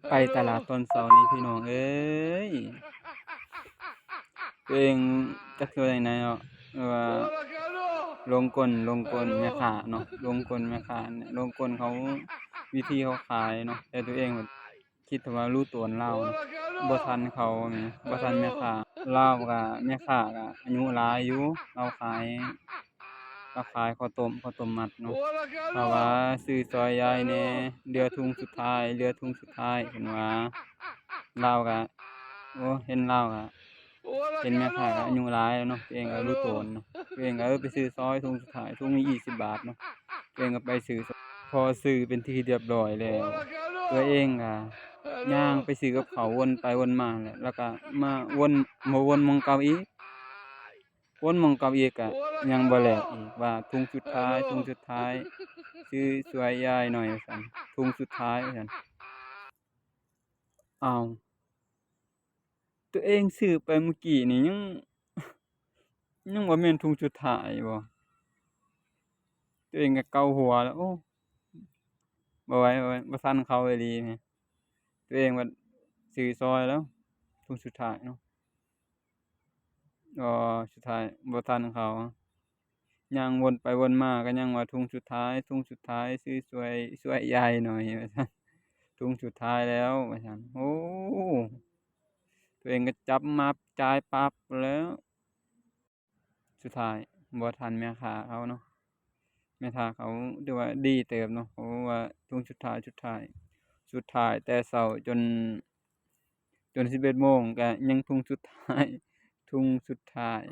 ໄປຕະຫຼາດຕອນເຊົ້ານີ້ພີ່ນ້ອງເອີຍ ຕົວເອງຈັກຊິວ່າຈັ່ງໃດເນາະ ແບບວ່າຫຼົງກົນ ຫຼົງກົນແມ່ຄ້າເນາະ ຫຼົງກົນແມ່ຄ້າ ຫຼົງກົນເຂົາ ວິທີເຂົາຂາຍເນາະ ແຕ່ຕົວເອງແບບຄິດວ່າຮູ້ຕົນລາວເນາະ ບໍ່ທັນເຂົາແໝ່ ບໍ່ທັນແມ່ຄ້າ ລາວກະ ແມ່ຄ້າກະອາຍຸຫຼາຍຢູ່ ລາວຂາຍ ລາວຂາຍເຂົ້າຕົ້ມ ເຂົ້າຕົ້ມມັດເນາະ ເຂົາວ່າຊື້ຊ່ອຍຍາຍແດ່ ເຫຼືອຖົງສຸດທ້າຍ ເຫຼືອຖົງສຸດທ້າຍ ເພິ່ນວ່າ ລາວກະ ໂອ້ ເຫັນລາວກະ ເຫັນແມ່ຄ້າກະອາຍຸຫຼາຍແລ້ວເນາະ ຕົວເອງກະຮູ້ຕົນເນາະ ຕົວເອງກະ ເອີ ໄປຊື້ຊ່ອຍຖົງສຸດທ້າຍ ຖົງມີອີກສິບບາດເນາະ ຕົວເອງກະໄປຊື້ ພໍຊື້ເປັນທີ່ຮຽບຮ້ອຍແລ້ວ ຕົວເອງກະຍ່າງໄປຊື້ກັບເຂົາ ວົນໄປວົນມາແຫຼະ ແລ້ວກະມາວົນ ມາວົນໝ່ອງເກົ່າອີກ ວົນໝ່ອງເກົ່າອີກກະຍັງບໍ່ແລ້ວອີກ ວ່າຖົງສຸດທ້າຍ ຖົງສຸດທ້າຍ ຊື້ຊ່ວຍຍາຍໜ່ອຍວ່າຊັ້ນ ຖົງສຸດທ້າຍວ່າຊັ້ນ ອ້າວ ຕົວເອງຊື້ໄປມື້ກີ້ນີ້ຍັງ ຍັງບໍ່ແມ່ນຖົງສຸດທ້າຍບໍ? ຕົວເອງກະເກົາຫົວແລ້ວ ໂອ້ ບໍ່ໄຫວ ບໍ່ໄຫວ ບໍ່ທັນເຂົາອີ່ຫຼີ ຕົວເອງບັດຊື້ຊ່ອຍແລ້ວ ຖົງສຸດທ້າຍເນາະ ອໍ ສຸດທ້າຍບໍ່ທັນເຂົາ ຍ່າງວົນໄປວົນມາກະຍັງວ່າ ຖົງສຸດທ້າຍ ຖົງສຸດທ້າຍ ຊື້ຊ່ວຍ ຊ່ວຍຍາຍໜ່ອຍວ່າຊັ້ນ ຖົງສຸດທ້າຍແລ້ວວ່າຊັ້ນ ໂອ້ ຕົວເອງກະຈັບມັບຈ່າຍປັບແລ້ວ ສຸດທ້າຍບໍ່ທັນແມ່ຄ້າເຂົາເນາະ ແມ່ຄ້າເຂົາຖືວ່າດີເຕີບເນາະ ເຂົາວ່າຖົງສຸດທ້າຍ ສຸດທ້າຍ ສຸດທ້າຍແຕ່ເຊົ້າຈົນ ຈົນສິບເອັດໂມງກະຍັງຖົງສຸດທ້າຍ ຖົງສຸດທ້າຍ